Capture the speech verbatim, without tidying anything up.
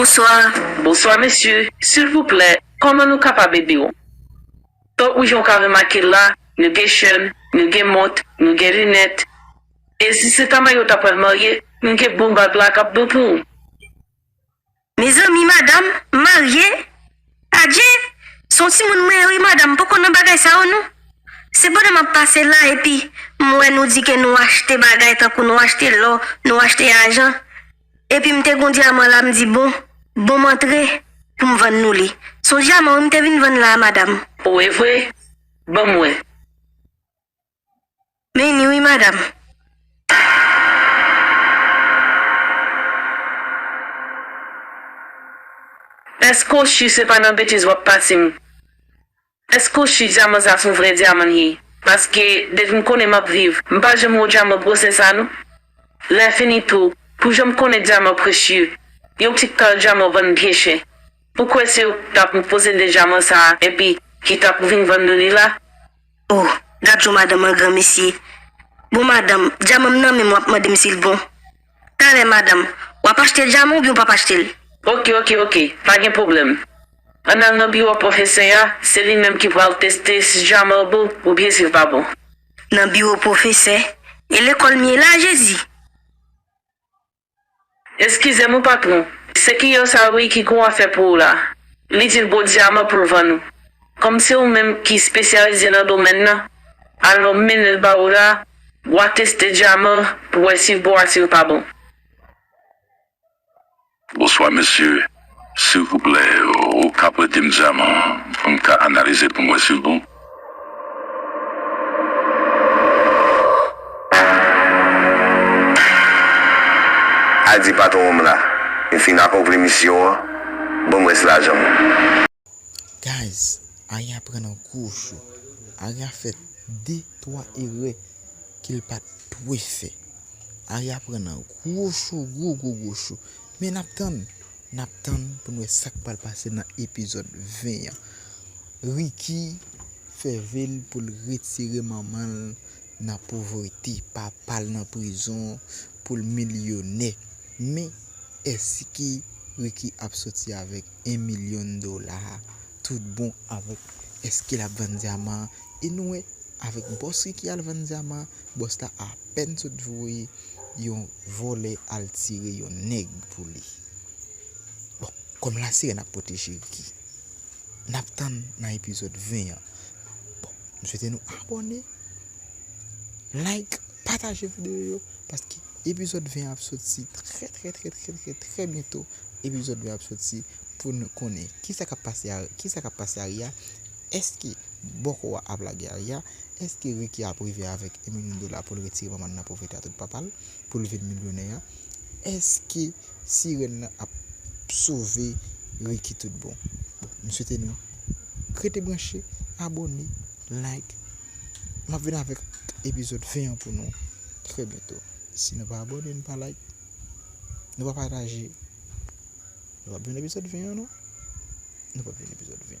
Bonswa. Bonswa mesye, silvouplè, kòman nou kapab ede w? Tankou jan w ka remake l la, nou gen chèn, nou gen mont, nou gen linèt. E si se ta marye w ta pral marye, nou gen bon bag la k ap bon pou ou. Mezanmi madanm, m marye? Adje, se yon timoun mwen ye wi madanm, m poko nan bagay sa yo non. Se pandan m ap pase la epi m wè nou di ke nou achte bagay tankou nou achte lò, nou achte ajan. Epi m te gen yon dyaman la, m di bon, bon m antre pou m vann nou li. Se yon dyaman wi m te vin vann la a madanm. O e vre? Ban m wè. Men ni wi madanm. Èske w si se pa nan betiz w ap pase m? Èske w si dyaman sa se yon vrè dyaman l ye? Paske depi m konnen m ap viv, m pa janm wè yon dyaman gwosè sa non. Lè fini tou, pou jan m konnen dyaman presye, yon ti kal dyaman vann byen chè. Ou kwè se yo k t ap posede dyaman sa a epi ki t ap vin vann nou li la? Oh, gad jan madanm an gran mesye. Bon madanm, dyaman m nan men m w ap mande m si l bon. Talè madanm, w ap achte dyaman oubyen w p ap achte l? Oke, oke, oke, pa gen pwoblèm. Ann al nan biwo pwofesè a, se li menm ki pral teste si dyaman an bon oubyen si l pa bon. Nan biwo pwofesè? E lekòl m ye la, Jezi? Eskize m wi patwon, se kiyès sa wi ki gon afè pou ou la? Li di l bon dyaman pou l vann ou. Kòm se ou menm ki espesyalize nan domèn nan, alò m mennen l ba ou la, w a teste dyaman pou w wè si l bon a si l pa bon. Bonswa mesye, silvouplè, ou ka prete m dyaman an pou m ka analize l pou m wè si l bon? Al di patwon m la, m fin akonpli misyon an, ban m rès lajan m. Guys, Arya pran nan gwo cho. Arya fè de twa erè ke l pa t dwe fè. Arya pran nan gwo cho, gwo, gwo, gwo cho. Men n ap tann, n ap tann pou n wè sa k pral pase nan epizòd ven an. Ricky fè ve l pou l retire manman l nan povrete, papa l nan prizon, pou l milyonè. Men, èske Ricky ap soti avèk en milyon dola tout bon avèk, èske l ap vann dyaman an? E nou wè, avèk bòs Ricky al vann dyaman an, bòs la apèn sot voye yon vòlè al tire yon nèg pou li. Bon, kòm lasirèn ap pwoteje Ricky. N ap tann nan epizòd ven an. Bon, m swete nou abòne, like, pataje videyo yo, paske epizòd ven an ap soti trè, trè, trè, trè, trè, trè byento. Epizòd ven an ap soti pou nou konnen kisa k ap pase a, kisa k ap pase Arya. Èske bòkò a ap lage Arya? Èske Ricky ap rive avèk en milyon dola pou l retire manman l nan povrete a tout papa l, pou l vin milyonè a? Èske sirèn nan ap sove Ricky tout bon? Bon, m swete nou rete branche, abòne, like. M ap vin avèk epizòd ven an pou nou trè byento. Si nou pa abòne, nou pa like, nou pa pataje, nou p ap jwenn epizòd ven an non. Nou p ap jwenn epizòd ven an.